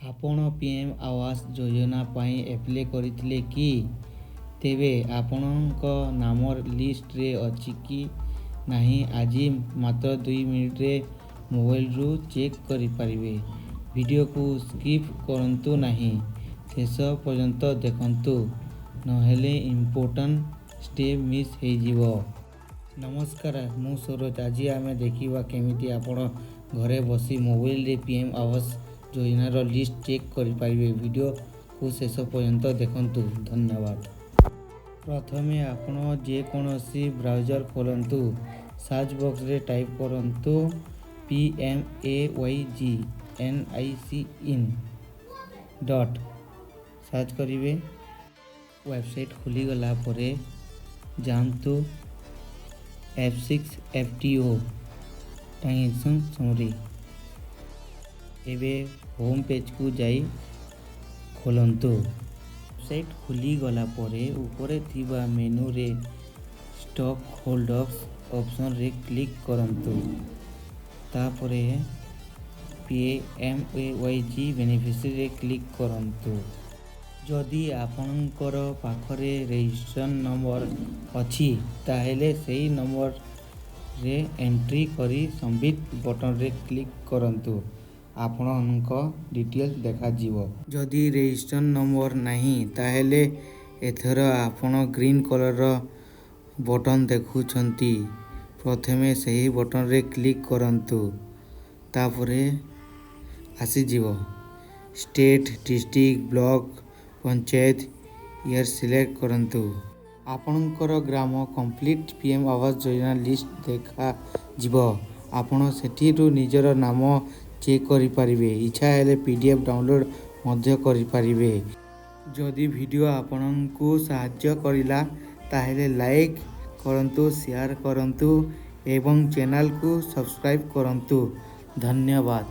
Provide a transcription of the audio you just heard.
ଆପଣ ପିଏମ୍ ଆବାସ ଯୋଜନା ପାଇଁ ଆପ୍ଲାଏ କରିଥିଲେ କି? ତେବେ ଆପଣଙ୍କ ନାମ ଲିଷ୍ଟରେ ଅଛି କି ନାହିଁ, ଆଜି ମାତ୍ର 2 ମିନିଟ୍ରେ ମୋବାଇଲରୁ ଚେକ୍ କରିପାରିବେ। ଭିଡ଼ିଓକୁ ସ୍କିପ୍ କରନ୍ତୁ ନାହିଁ, ଶେଷ ପର୍ଯ୍ୟନ୍ତ ଦେଖନ୍ତୁ, ନହେଲେ ଇମ୍ପୋର୍ଟାଣ୍ଟ ଷ୍ଟେପ୍ ମିସ୍ ହେଇଯିବ। ନମସ୍କାର, ମୁଁ ସରୋଜ। ଆଜି ଆମେ ଦେଖିବା କେମିତି ଆପଣ ଘରେ ବସି ମୋବାଇଲରେ ପିଏମ୍ ଆବାସ ଯୋଜନାର ଲିଷ୍ଟ ଚେକ୍ କରିପାରିବେ। ଭିଡ଼ିଓକୁ ଶେଷ ପର୍ଯ୍ୟନ୍ତ ଦେଖନ୍ତୁ। ଧନ୍ୟବାଦ। ପ୍ରଥମେ ଆପଣ ଯେକୌଣସି ବ୍ରାଉଜର ଖୋଲନ୍ତୁ। ସର୍ଚ୍ଚ ବକ୍ସରେ ଟାଇପ୍ କରନ୍ତୁ PMAYG NIC in dot search କରିବେ। ୱେବସାଇଟ୍ ଖୋଲିଗଲା ପରେ ଯାଆନ୍ତୁ F6 FTO transaction summary. ଏବେ ହୋମ୍ ପେଜ୍କୁ ଯାଇ ଖୋଲନ୍ତୁ। ୱେବସାଇଟ୍ ଖୋଲିଗଲା ପରେ ଉପରେ ଥିବା ମେନୁରେ ଷ୍ଟକ୍ ହୋଲ୍ଡର୍ସ ଅପସନ୍ରେ କ୍ଲିକ୍ କରନ୍ତୁ। ତାପରେ PMAYG ବେନିଫିସିଆରୀରେ କ୍ଲିକ୍ କରନ୍ତୁ। ଯଦି ଆପଣଙ୍କର ପାଖରେ ରେଜିଷ୍ଟ୍ରେସନ୍ ନମ୍ବର ଅଛି, ତାହେଲେ ସେହି ନମ୍ବରରେ ଏଣ୍ଟ୍ରି କରି ସବମିଟ୍ ବଟନରେ କ୍ଲିକ୍ କରନ୍ତୁ। ଆପଣଙ୍କ ଡିଟେଲ୍ ଦେଖାଯିବ। ଯଦି ରେଜିଷ୍ଟ୍ରେସନ୍ ନମ୍ବର ନାହିଁ, ତାହେଲେ ଏଥର ଆପଣ ଗ୍ରୀନ୍ କଲର୍ର ବଟନ୍ ଦେଖୁଛନ୍ତି। ପ୍ରଥମେ ସେହି ବଟନରେ କ୍ଲିକ୍ କରନ୍ତୁ। ତାପରେ ଆସିଯିବ state, district, block, panchayat, year select କରନ୍ତୁ। ଆପଣଙ୍କର ଗ୍ରାମ complete PM Awas Yojana list ଦେଖାଯିବ। ଆପଣ ସେଥିରୁ ନିଜର ନାମ ଚେକ୍ କରିପାରିବେ। ଇଚ୍ଛା ହେଲେ ପିଡିଏଫ୍ ଡାଉନଲୋଡ଼୍ ମଧ୍ୟ କରିପାରିବେ। ଯଦି ଭିଡ଼ିଓ ଆପଣଙ୍କୁ ସାହାଯ୍ୟ କରିଲା, ତାହେଲେ ଲାଇକ୍ କରନ୍ତୁ, ସେୟାର କରନ୍ତୁ ଏବଂ ଚ୍ୟାନେଲକୁ ସବସ୍କ୍ରାଇବ୍ କରନ୍ତୁ। ଧନ୍ୟବାଦ।